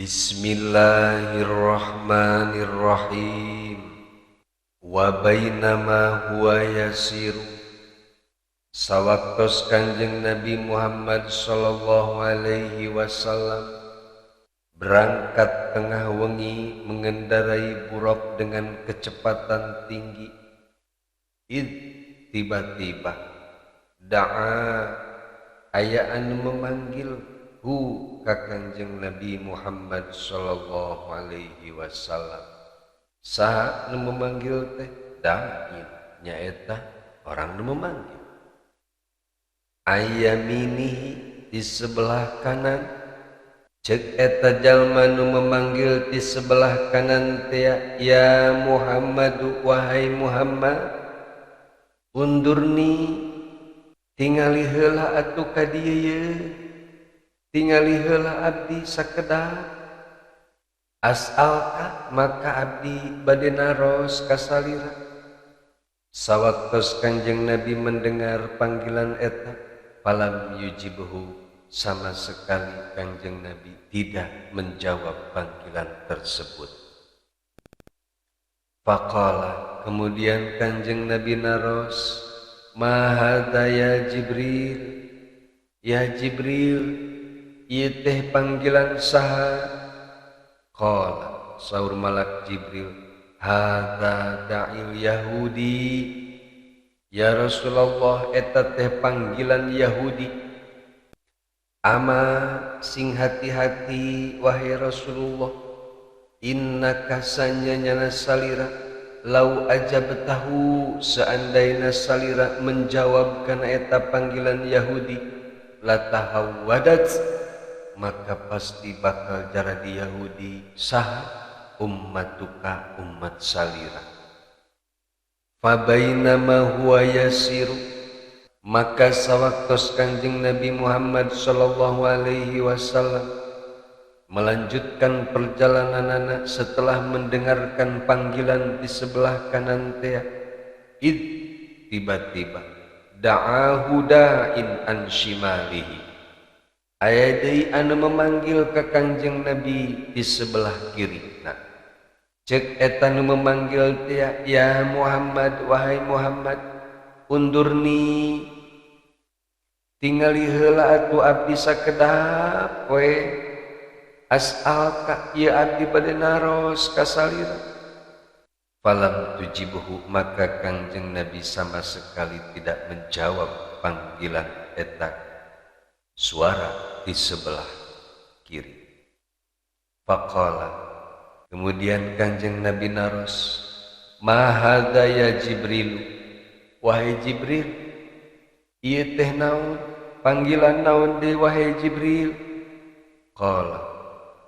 Bismillahirrahmanirrahim. Wa bainama huwa yasiru. Sawaktos Kanjeng Nabi Muhammad sallallahu alaihi wasallam berangkat tengah wengi mengendarai buraq dengan kecepatan tinggi. Id tiba-tiba da'a aya anu memanggil hu ka Kanjeng Nabi Muhammad sallallahu alaihi wasallam. Saha nu memanggil teh? Da'in, nyaeta orang nu memanggil. Ayaminihi di sebelah kanan. Cek eta jalma nu memanggil di sebelah kanan teh, ya Muhammadu, wahai Muhammad, undurni tingali heula atuh ka dieu ye, tingali heula abdi sakedap. As'alka, maka abdi bade naros ka salira. Sawaktos Kanjeng Nabi mendengar panggilan eta, falam yujibhu, sama sekali Kanjeng Nabi tidak menjawab panggilan tersebut. Faqala, kemudian Kanjeng Nabi naros, ma hadza ya Jibril, ya Jibril, ieu teh panggilan saha? Qala, saur malak Jibril, hadza da'il Yahudi, ya Rasulullah, eta teh panggilan Yahudi. Ama sing hati-hati wahai Rasulullah, innaka sanyanya salira, lau ajabtahu, seandainya salira menjawab kana eta panggilan Yahudi, latahawwadat, maka pasti bakal jaradi Yahudi saha ummatuka, umat salira. Fabainama huwa yasiru, maka sawaktos Kanjeng Nabi Muhammad sallallahu alaihi wasallam melanjutkan perjalananana setelah mendengarkan panggilan di sebelah kanan teh, id tiba-tiba da'ahu da'in an shimalihi, aya deui anu memanggil ka Kanjeng Nabi di sebelah kiri. Nah, cek eta nu memanggil teh, ya Muhammad, wahai Muhammad, undurni tingali heula atuh abdi sakedap we, as'alka, ieu abdi bade naros ka salira. Falam tujibhu, maka Kanjeng Nabi sama sekali tidak menjawab panggilan eta suara di sebelah kiri. Faqala, kemudian Kanjeng Nabi naros, ma hadza ya Jibril, wahai Jibril, ieu teh naon, panggilan naon deui wahai Jibril? Qala,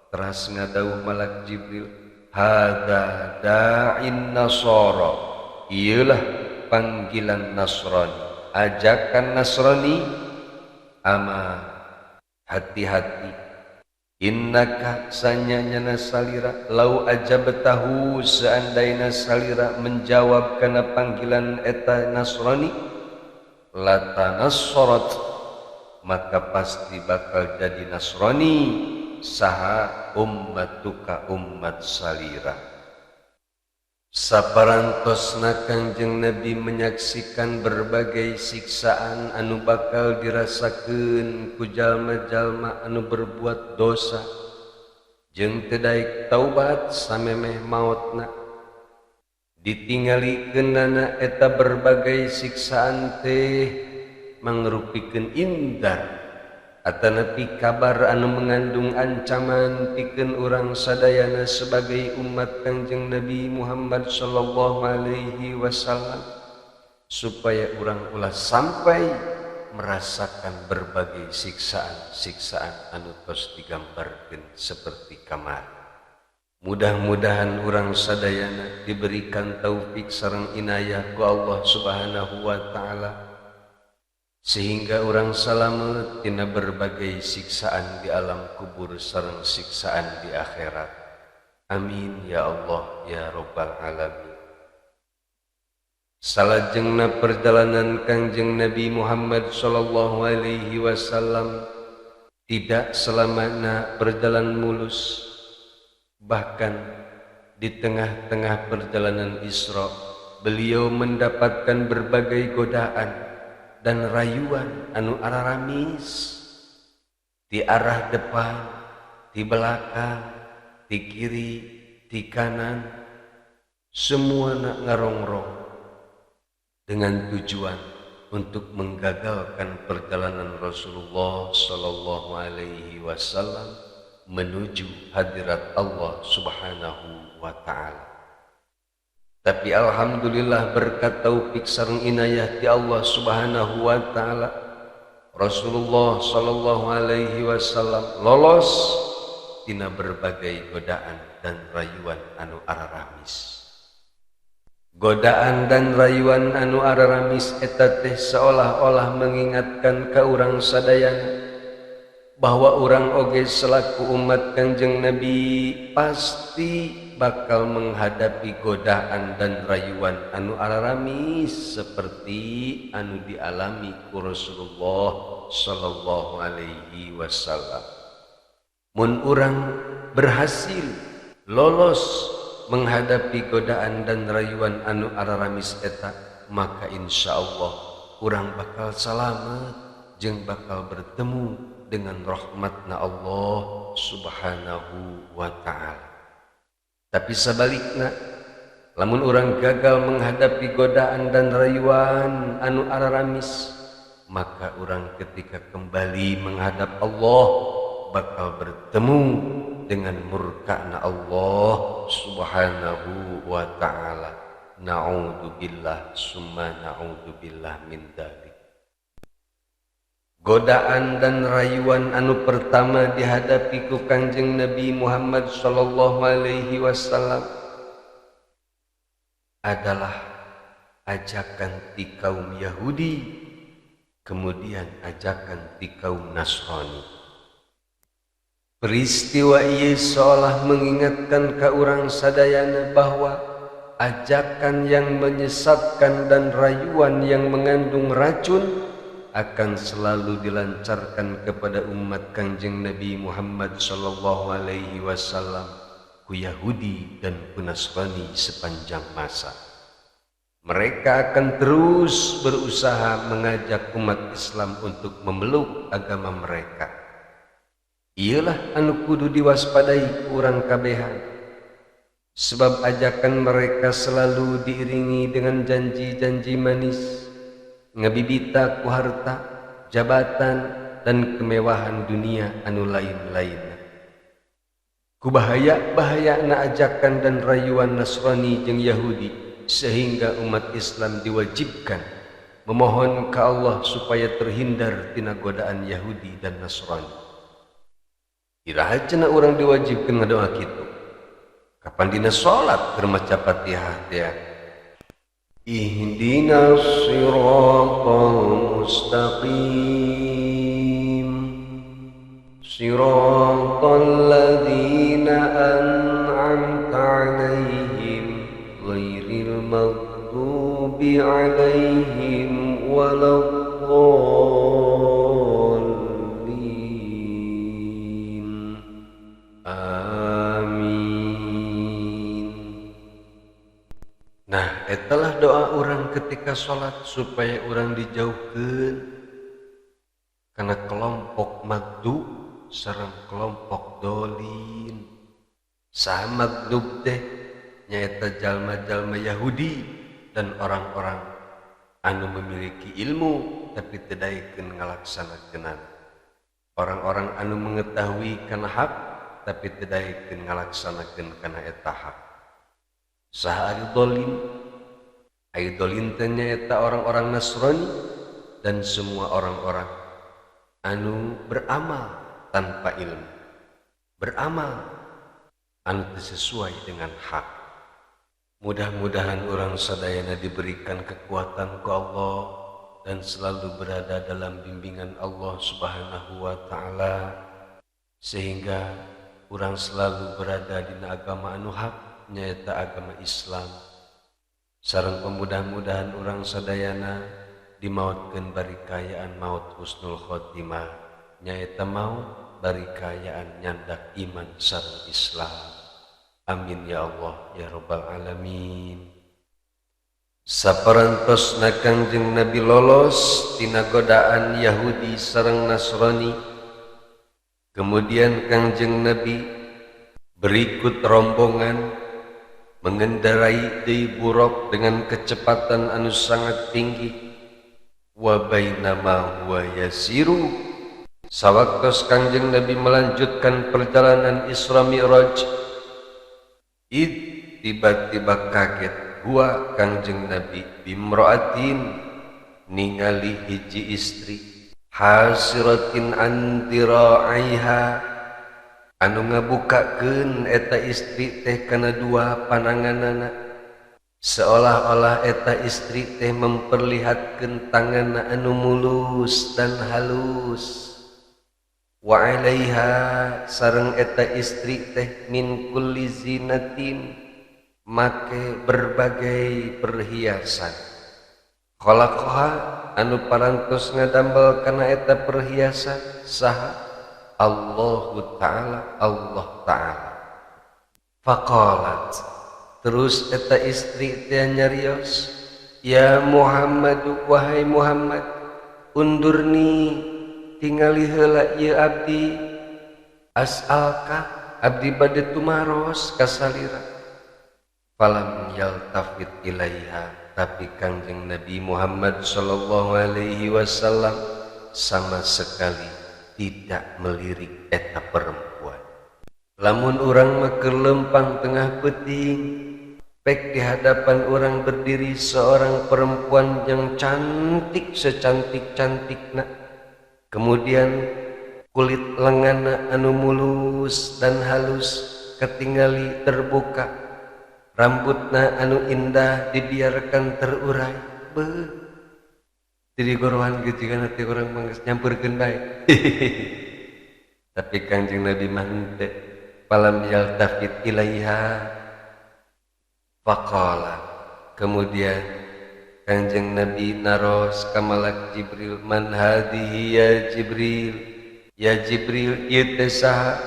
teras ngadauh malak Jibril, hadza da'in nasara, ieulah panggilan Nasrani, ajakan Nasrani. Ama hati-hati, innaka sanyanya salira, lau ajabtahu, seandainya salira menjawab kana panggilan eta Nasrani, latanassarat, maka pasti bakal jadi Nasrani saha ummatuka, umat salira. Saparantosna Kanjeng Nabi menyaksikan berbagai siksaan anu bakal dirasakeun ku jalma-jalma anu berbuat dosa jeung teu daek taubat samemeh maotna. Ditingalikeunana eta berbagai siksaan teh mangrupikeun indar atanapi kabar anu mengandung ancaman pikeun urang sadayana sebagai umat Kanjeng Nabi Muhammad sallallahu alaihi wasallam, supaya urang ulah sampai merasakan berbagai siksaan-siksaan anu tos digambarkeun seperti kamar. Mudah-mudahan urang sadayana diberikan taufik sareng inayah ku Allah Subhanahu wa taala, sehingga orang salamet tina berbagai siksaan di alam kubur sareng siksaan di akhirat. Amin ya Allah ya Rabbal alamin. Salajengna perjalanan Kanjeng Nabi Muhammad sallallahu alaihi wasallam tidak selamanya berjalan mulus. Bahkan di tengah-tengah perjalanan Isra, beliau mendapatkan berbagai godaan dan rayuan anu araramis di arah depan, di belakang, di kiri, di kanan, semua nak ngarongrong dengan tujuan untuk menggagalkan perjalanan Rasulullah Sallallahu Alaihi Wasallam menuju hadirat Allah Subhanahu wa Ta'ala. Tapi alhamdulillah berkat taufik sareng inayah ti Allah Subhanahu wa Ta'ala, Rasulullah Sallallahu Alaihi Wasallam lolos tina berbagai godaan dan rayuan anu araramis. Godaan dan rayuan anu araramis eta teh seolah-olah mengingatkan ka urang sadayana bahwa urang oge selaku umat Kanjeng Nabi pasti bakal menghadapi godaan dan rayuan anu araramis seperti anu dialami ku Rasulullah Sallallahu Alaihi Wasallam. Mun urang berhasil lolos menghadapi godaan dan rayuan anu araramis eta, maka insya Allah urang bakal selamat jeung bakal bertemu dengan rahmatna Allah Subhanahu wa Ta'ala. Tapi sebaliknya, lamun urang gagal menghadapi godaan dan rayuan anu araramis, maka urang ketika kembali menghadap Allah bakal bertemu dengan murkana Allah Subhanahu wa Ta'ala. Na'udzubillah summa na'udzubillah min dzalik. Godaan dan rayuan anu pertama dihadapi ku Kanjeng Nabi Muhammad Sallallahu Alaihi Wasallam adalah ajakan ti kaum Yahudi, kemudian ajakan ti kaum Nasrani. Peristiwa ieu seolah mengingatkan ka urang sadayana bahwa ajakan yang menyesatkan dan rayuan yang mengandung racun akan selalu dilancarkan kepada umat Kanjeng Nabi Muhammad Sallallahu Alaihi Wasallam ku Yahudi dan ku Nasrani sepanjang masa. Mereka akan terus berusaha mengajak umat Islam untuk memeluk agama mereka. Ialah anu kudu diwaspadai urang kabehan, sebab ajakan mereka selalu diiringi dengan janji-janji manis, ngabibita ku harta, jabatan, dan kemewahan dunia anu lain-lain. Ku bahaya-bahayana ajakan dan rayuan Nasrani jeung Yahudi, sehingga umat Islam diwajibkan memohon ke Allah supaya terhindar tina godaan Yahudi dan Nasrani. Iraha cenah urang diwajibkan ngadoa kitu? Kapan dina salat keur maca Fatihah teh? Ihdinas siratal mustaqim, siratal ladzina an'amta 'alaihim ghairil maghdubi 'alaihim waladdallin. Amin. Nah, etalah doa orang ketika sholat supaya orang dijauhkan karena kelompok magdub sareng kelompok dolin. Saha magdub teh nyaeta jalma-jalma Yahudi dan orang-orang anu memiliki ilmu tapi teu daekeun ngalaksanakeunana. Orang-orang anu mengetahui kana hak tapi teu daekeun ngalaksanakeun kana eta hak. Saha ari dolin? Ari dolin teh nyaeta orang-orang Nasrani dan semua orang-orang anu beramal tanpa ilmu, beramal anu teu sesuai dengan hak. Mudah-mudahan orang sadayana diberikan kekuatan ku Allah dan selalu berada dalam bimbingan Allah Subhanahu wa Ta'ala, sehingga orang selalu berada dina agama anu hak, nyaeta agama Islam. Sareng pemudah-mudahan orang sadayana dimautkeun bari kaayaan maut husnul khotimah, nyaeta maut bari kaayaan nyandak iman sareng Islam. Amin ya Allah ya rabbal alamin. Saparantosna Kangjeng Nabi lolos tina godaan Yahudi sareng Nasrani. Kemudian Kangjeng Nabi berikut rombongan mengendarai deui buraq dengan kecepatan anu sangat tinggi. Wa bainama huwa yasiru, sawaktos Kangjeng Nabi melanjutkan perjalanan Isra Mi'raj, id tiba-tiba kaget huwa Kangjeng Nabi bimra'atin ningali hiji istri hasiratin an dira'aiha anu ngabukakeun eta istri teh kana dua pananganana, seolah-olah eta istri teh memperlihatkeun tanganna anu mulus dan halus. Wa 'alaiha sareng eta istri teh min kulli zinatin make berbagai perhiasan. Khalaqaha anu parantos ngadamel kana eta perhiasan saha Allahu Ta'ala, Allah Ta'ala. Faqalat, terus eta istri teh nyarios, ya Muhammad, wahai Muhammad, undurni tingali heula ieu abdi, as'alka abdi bade tumaros ka salira. Falam yaltafit ilaiha, tapi Kangjeng Nabi Muhammad sallallahu alaihi wasallam sama sekali tidak melirik eta perempuan. Lamun urang mah keur lempang tengah peuting, pek di hadapan orang berdiri seorang perempuan yang cantik secantik-cantikna, kemudian kulit lenganna anu mulus dan halus ketingali terbuka, rambutna anu indah dibiarkan terurai. Beuh, jadi gorohan gitu kan hati orang mangges nyampurkeun bae. Tapi Kangjeng Nabi mah henteu. Falam yaltafit ilaiha faqala, kemudian Kangjeng Nabi naros ka malak Jibril, man hadhihi ya Jibril, ya Jibril ieu teh saha?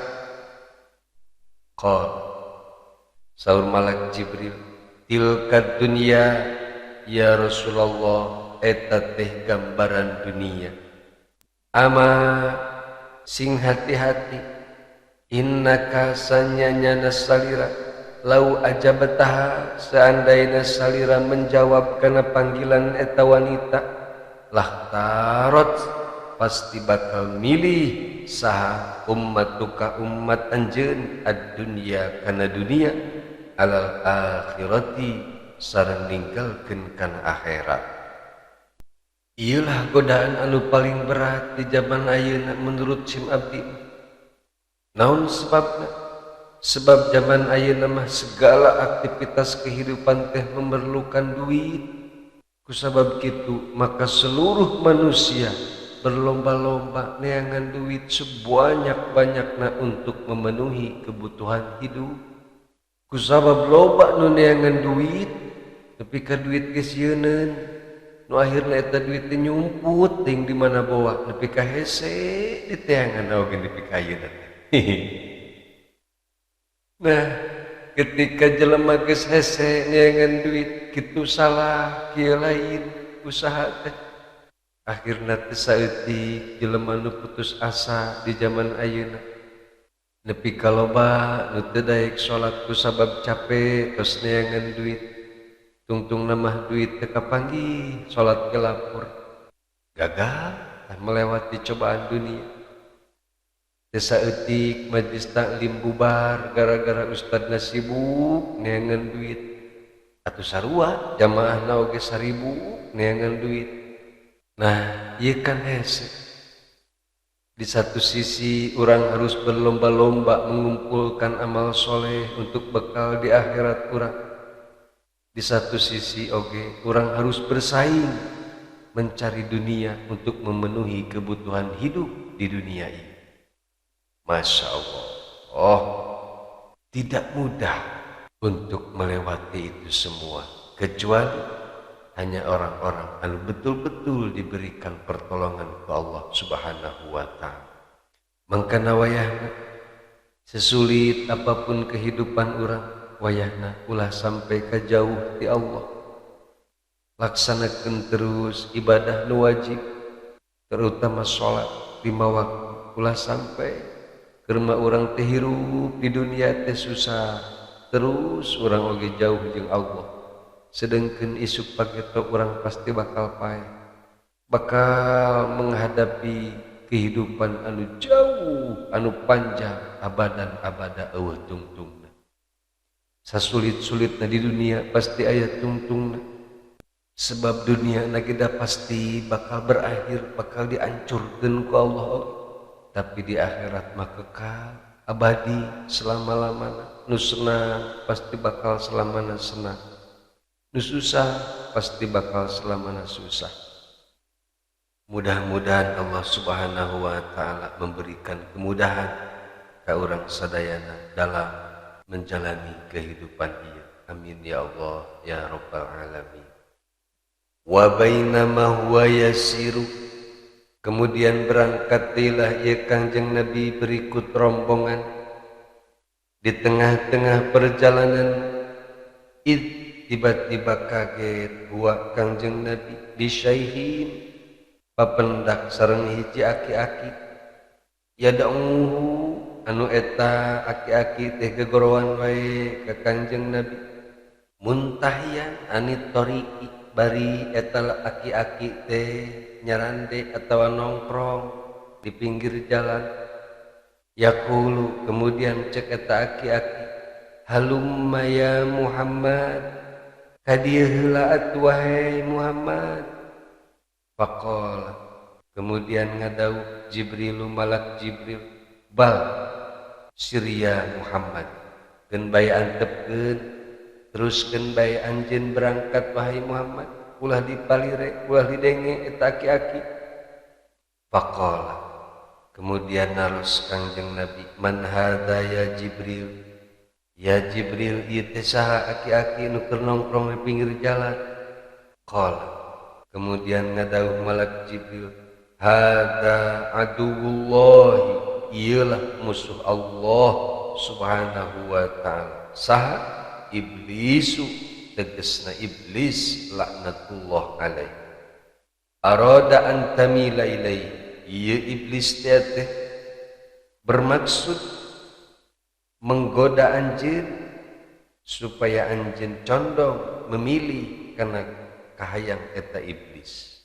Qala, saur malak Jibril, tilka dunya ya Rasulullah, eta teh gambaran dunia. Ama sing hati-hati, innaka sanyanya salira lau ajabataha, seandainya salira menjawab kana panggilan eta wanita, lah tarot pasti bakal milih saha ummatuka umat anjeun ad-dunya kana dunia alal akhirati sareng ninggalkeun kana akhirat. Iyalah godaan anu paling berat di zaman ayeuna menurut sim abdi. Naon sebabna? Sebab zaman ayeuna mah segala aktivitas kehidupan teh memerlukan duit. Kusabab kitu maka seluruh manusia berlomba-lomba neangan duit sebanyak-banyakna untuk memenuhi kebutuhan hidup. Kusabab loba nu neangan duit, tapi ka duit geus yeuneun, nu akhirna eta duit teh nyumput ting di mana bawa nepi ka hese diteangan oge nepi ka ayeuna teh. Nah, ketika jelema geus hese neangan duit kitu salah kieu lain usaha teh. Akhirna teh saeutik jelema nu putus asa di zaman ayeuna. Nepi ka loba nu teu daek salat ku sabab capek tos neangan duit. Tungtung namah duit teu kapanggih salat ge lapor. Gagal melewati cobaan dunia. Teu saeutik majlis taklim bubar gara-gara ustadna sibuk neangan duit. Atuh sarua jamaahna oge 1000 neangan duit. Nah, ieu kan hese. Di satu sisi orang harus berlomba-lomba mengumpulkan amal soleh untuk bekal di akhirat orang. Di satu sisi oge orang harus bersaing mencari dunia untuk memenuhi kebutuhan hidup di dunia ini. Masya Allah, oh, tidak mudah untuk melewati itu semua, kecuali hanya orang-orang anu betul-betul diberikan pertolongan ke Allah Subhanahu wa Ta'ala. Mangkana wayahna Sesulit apapun kehidupan urang, wayahna ulah sampai ka jauh ti Allah. Laksanakeun terus ibadah nu wajib, terutama salat 5 waktu. Ulah sampai keur mah urang teh hirup di dunia teh susah, terus urang oge jauh jeung Allah. Sedengkeun isuk pageto urang pasti bakal paeh, bakal menghadapi kehidupan anu jauh, anu panjang, abadan abada eueuh tungtungna. Sasulit-sulitna di dunia pasti aya tungtungna. Sebab dunia na kita pasti bakal berakhir, bakal dihancurkeun ku Allah. Tapi di akhirat mah kekal, abadi selama-lamana. Nu senang pasti bakal selamana senang, nu susah pasti bakal selamana susah. Mudah-mudahan Allah Subhanahu wa taala memberikan kemudahan ka urang sadayana dalam menjalani kehidupan ieu. Amin ya Allah ya rabbal alamin. Wa bainama huwa yasiru, kemudian berangkatilah ieu Kangjeng Nabi berikut rombongan. Di tengah-tengah perjalanan id tiba-tiba kaget huwa Kangjeng Nabi bisyaihin papendak sareng hiji aki-aki. Yad'uhu anu eta aki-aki teh gegorowan wae ka Kangjeng Nabi. Muntahian anit tariqi, bari eta aki-aki teh nyarande atawa nongkrong di pinggir jalan. Yaqulu, kemudian cek eta aki-aki, halumma ya Muhammad, ka dieu heula atuh wahai Muhammad. Faqala, kemudian ngadau Jibrilu malak Jibril, bal sirya Muhammad, keun bae antepkeun, teruskeun bae anjeun berangkat wahai Muhammad, ulah dipalire, ulah didenge eta aki-aki. Faqala, kemudian naros Kangjeng Nabi, man hadza ya Jibril, ya Jibril ieu teh saha aki-aki nu keur nongkrong di pinggir jalan. Qala, kemudian ngadauh malak Jibril, hadza aduwullahi, iyalah musuh Allah Subhanahu wa taala. Saha? Iblisu, tegesna iblis laknatullah alaih. Arada an tamila ilaihi, ieu iblis teh bermaksud menggoda anjeun supaya anjeun condong memilih kana kahayang eta iblis.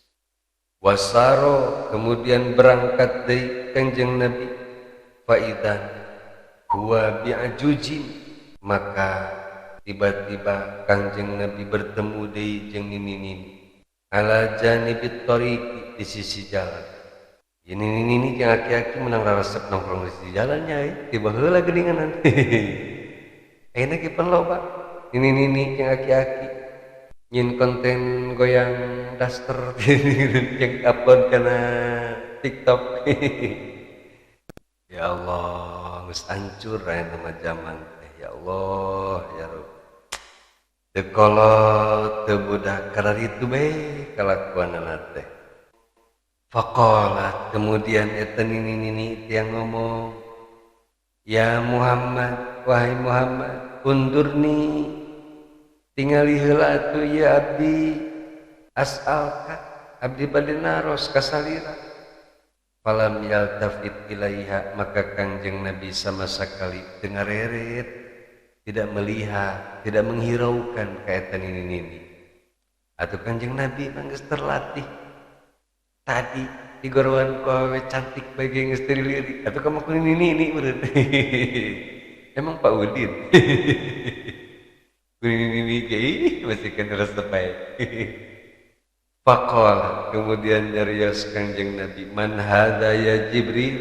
Wasaro, kemudian berangkat deui Kangjeng Nabi, faidan huwa bi'ajujin, maka tiba-tiba Kangjeng Nabi bertemu deui jeung nini-nini ala janibit tariqi, di sisi jalan. Ini nini-nini jeung aki-aki menang raresep nongkrong di sisi jalan nya, tiba heula geuninganan. Ayeuna ge pan loba nini-nini jeung aki-aki nyin konten goyang daster yang upload kana TikTok. Ya Allah, geus hancur aya nama zaman teh. Ya Allah, ya Rabb. Teu kolot, teu budak kararitu bae kalakuanana teh. Faqalat, kemudian eta nini-nini tiang ngomong, ya Muhammad, wahai Muhammad, undurni, tingali heula atuh ieu abdi, as'alka, abdi bade naros ka salira. Falam yaltafit ilaiha, maka Kangjeng Nabi sama sekali teu ngareret, tidak melihat, tidak menghiraukan ka eta nini-nini. Atuh Kangjeng Nabi mah geus terlatih. Tadi digorowan ku awewe cantik bae geus teu dilirik, atuh ka mah ku nini-nini meureun. Emang Pak Udin. Nini-nini ge ih masih kana resep bae. Faqala, kemudian nyarios Kangjeng Nabi, man hadza ya Jibril,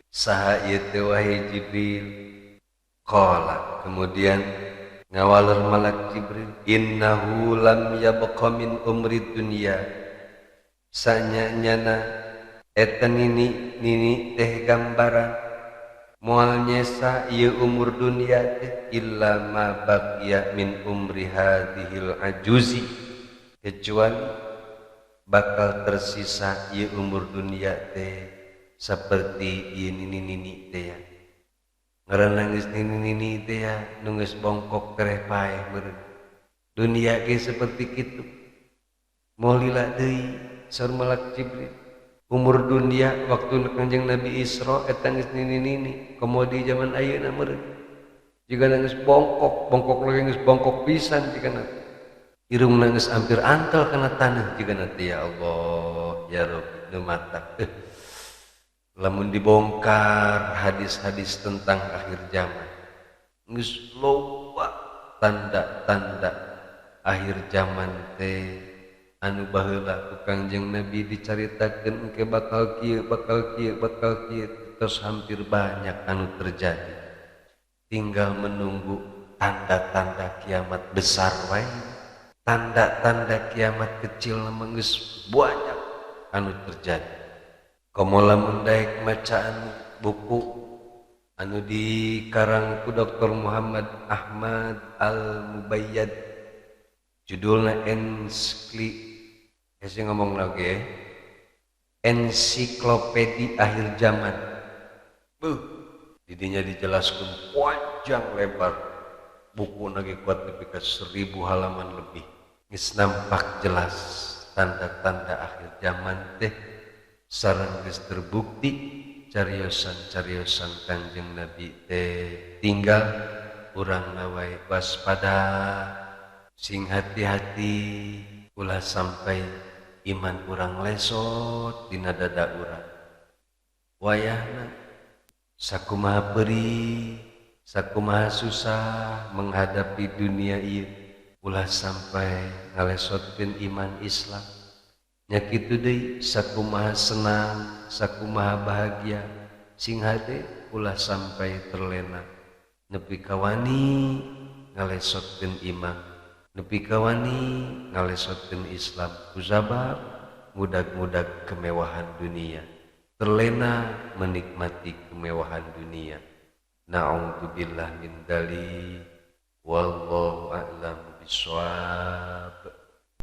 saha ieu teh wahai Jibril. Qala, kemudian ngawaler malak Jibril, innahu lam yabqa min umri dunya, sanya-nyana eta nini nini teh gambaran moal nyesa ieu umur dunia teh illa ma baqiya min umri hadhil ajuzi, kecuali bakal tersisa ieu umur dunia teh seperti ieu nini-nini teh ya. Ngaranna geus nini-nini teh ya nu geus bongkok tereh paeh meureun. Dunia ge seperti kitu. Moal lila deui saur Malak Jibril. Umur dunia waktu Kanjeng Nabi Isra eta geus nini-nini, komo di zaman ayeuna meureun. Jigana geus bongkok, bongkok lagi geus bongkok pisan jigana. Irungna geus hampir antel kana taneuh jigana teh ya Allah, ya Rabbi nu matak. Lamun dibongkar hadis-hadis tentang akhir zaman, geus loba tanda-tanda akhir zaman teh anu baheula ku Kangjeng Nabi dicaritakeun engke bakal kieu bakal kieu bakal kieu, terus hampir banyak anu terjadi. Tinggal menunggu tanda-tanda kiamat besar wae. Tanda-tanda kiamat kecil mah geus banyak anu terjadi. Komo lamun daek macaan buku anu dikarang ku Dr. Muhammad Ahmad Al-Mubayyad, judulna Ensikli, saya ngomong lagi ya, Ensiklopedi Akhir Zaman. Buh, didinya dijelaskan panjang lebar, buku lagi kuat nepi ka 1000 halaman lebih. Geus nampak jelas tanda-tanda akhir zaman teh sareng geus terbukti cariosan-cariosan Kangjeng Nabi teh. Tinggal urang wae waspada, sing hati-hati ulah sampai iman urang lesot dina dada urang. Wayahna sakumaha perih, sakumaha susah menghadapi dunia ieu, ulah sampai ngalesotkeun iman Islam. Nya kitu deui sakumaha senang, sakumaha bahagia, sing hade ulah sampai terlena nepi ka wani ngalesotkeun iman, nepi ka wani ngalesotkeun Islam kusabab ngudag-ngudag kemewahan dunia, terlena menikmati kemewahan dunia. Na'udzubillah min dzalik, wallahu a'lam bishawab.